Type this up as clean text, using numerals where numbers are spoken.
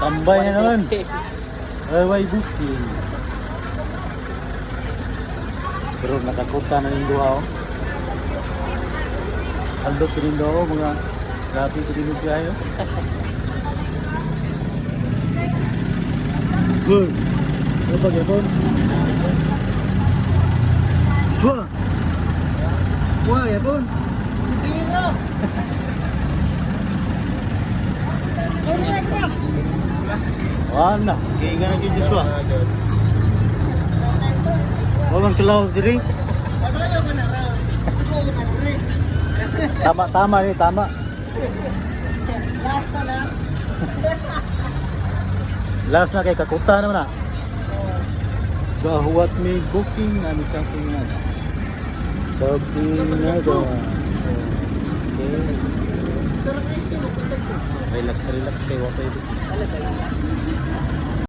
Tambay na naman. Ay, way booking. Pero nakakuta na yung duha oh. Aldo pinindo oh, mga grabe ko din yung biyahe oh. Good. Ano ba gyapon? Iswa. Wa gyapon. Zero! Wala. Kaya nga na gyud Iswa. Walang kilaw diri. Patayo ka na raw. Ikaw ka na rin. Tama, tama ni, tama. Last na lang. Last na kay kakuta naman na. Gahuwat may booking na ni checking na. Checking na do. Okay. Sarap kayo, punta ko. Relax, relax kay wa pay booking.